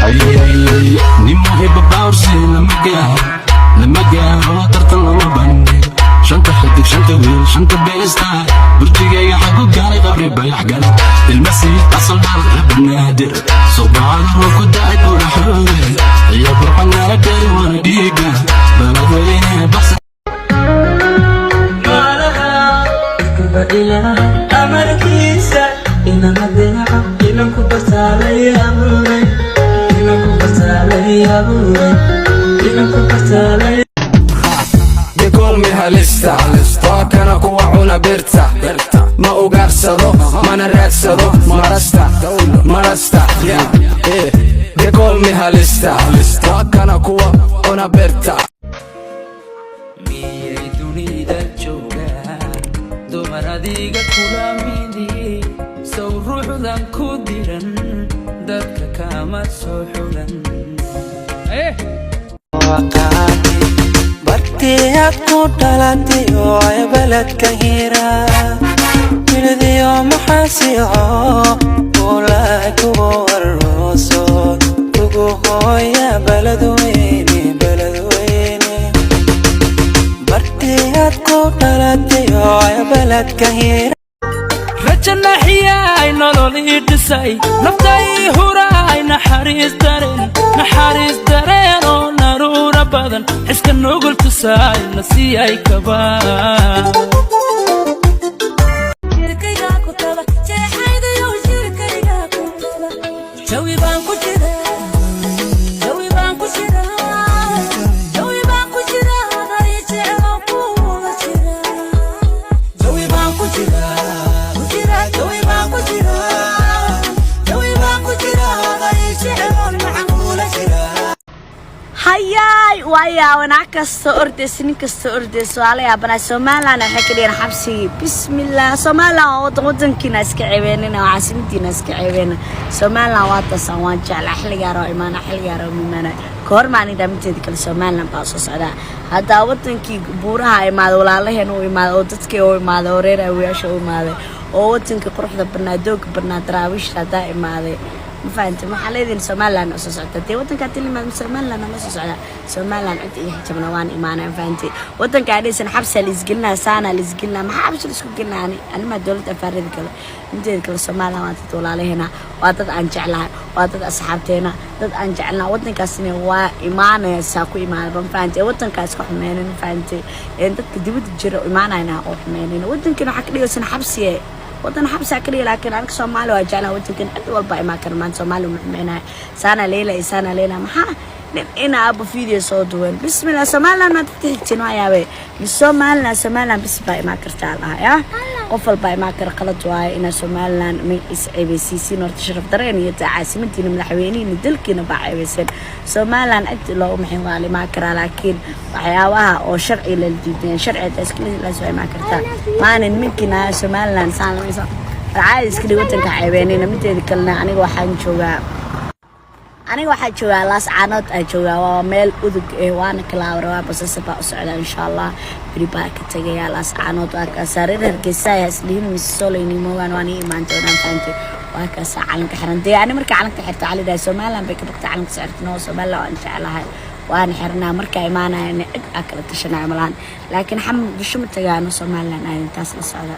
Nin muhiba bawrsi lama gaaro, lama gaaro, tartan lama bandhigo. Shanta xidig, shanta wiil, shanta beesta, burjigayga xagu gaalay, qabri bayax gala, ilmasi asal dhal Banaadir, suqbacada ku dacay buuraxooge iyo Burxanaala dheeri, waana dhiiga Baladweyne baxsan. Ilaah amarkiisa inaan adeeco, inaan ku bartaalay abuuray, inaan ku bartaalay abuuray, inaan ku bartaalay. They call me halista, waa kana kuwa cuna birta. Ma ugaarsado, mana raadsado marasta marasta. They call me halista, waa kana kuwa cuna birta. Miyay dunida joogaan dumar adiga kula midi? Sow ruuxdan ku diran dadka kama soo xulan. Bartiyaad ku dhalatay oo ay beledka Hiira milidiyo maxaasico ulaa kugu warooso kugu hooya Beledweyne, Beledweyne. Bartiyaad ku dhalatay oo ay beledka Hiira. Rajanaxiyay, nolol ii dhisay, naftay huraay, naxariis dareen, naxariis dareen oo naruura badan, xiska nugul tusaay, nasiyay kabaa. Jirkayga ku taba jeexaygayo, jirkayga ku taba, jawi baan ku jira, jawi baan ku jira, jawi baan ku jira, aday jecelo kuula jira. Jawi baan ku jira. Ku jira, jawi baan ku jira, jawi baan ku jira, aday jecelo maxaan kuula jira. Hayaay, waa yaaban. Naag kasta ordaysa, nin kasta ordaysa, waa la yaabanaa. Somaliland waxay ka dhigeen xabsigii. Bismillah, Somaliland waa wadan, wadankiina iska ceebeenina, waa caasimadiina iska ceebeena. Somaliland waa taasaan, waan jeclaa. Xilligaar oo imaana, xilligaar oo imaana kahor maalin dhaaminteeda kale Somaliland baa soo socdaa. Haddaa wadankii buuraha imaada, walaalaheen u imaada, oo dadkii u imaaday, oo reer awiyaasha u imaaday, oo wadankii quruxda badnaa, dooga badnaa, Daraawiishta haddaa imaaday, ma fahantay? Waxaa leedihin Somaliland oo soo socta. Dee wadankaa tilimaad Somaliland oo la soo socda. Somaliland cid iyo xijabna waan imaanaa, ma fahantay? Wadanka adhaysan xabsaa la isgelinaa, saanaa la isgelinaa. Maxaa xabsi la isku gelinaa? Ani animaa dowladda afaarada kale inteeda kale. Somaliland waa dad walaalaheena, waa dad aan jeclahay, waa dad asxaabteena, dad aan jecelnaa. Wadankaasina waa imaanaysaa, ku imaanaba, ma fahantay? Wadankaas ka xumeynin, ma fahantay? Dadka dibadda jira imaanayna oo xumeynin. Wadankana waxaa ka dhigaysan xabsiye, wadan xabsaa ka dhiga. Laakiin aniga Soomaali waa jeclaa, wadankan cid walba imaan kara. Maanta Soomaali ma xumeynaya. Saana leela iyo saana leela, maxaa nin ina abo video soo duwan? Bismillah, Somaliland maa dadka xigtiin? Waa yaabe, Somaliland, Somaliland bis baa imaan kartaa lahaa ya qof walbaa imaan kara. Qalad waaye inaa Somaliland magaciisa ceebeysiisiin. Horta sharaf dareen iyo taa caasimadiina, madaxweynihiina, dalkiina baa ceebeyseen. Somaliland cid loogu maxin waa la imaan karaa, laakiin waxyaabaha oo sharci la diidan, sharci iska soo imaan kartaa maalin minkiina Somaliland saan lamaysa caadi iska dhig, wadanka ceebeenina. Mideeda kalena, aniga waxaa joogaa Laas Caanood aa joogaa. Waa meel udug eh, waana kalaawara, waa basasa baa u socdaa. Insha Allah beri baa ka tagayaa Laas Caanood. Waa kaasaa reer Hargeysa islihin misolayni moogaan, waan ii imaan doonaan, fahamtay? Waa kaasaa calanka xiran. Dee ani marka calanka xirta cali dhahay Somaliland bay ka baqtay calanka socirtino. Somaliland waan jeclahay, waana xirnaa. Markaa imaanayana cid aa kala tashanaya malahan, laakiin xam Muqdisho ma tagaano. Somaliland aadan taas la socda.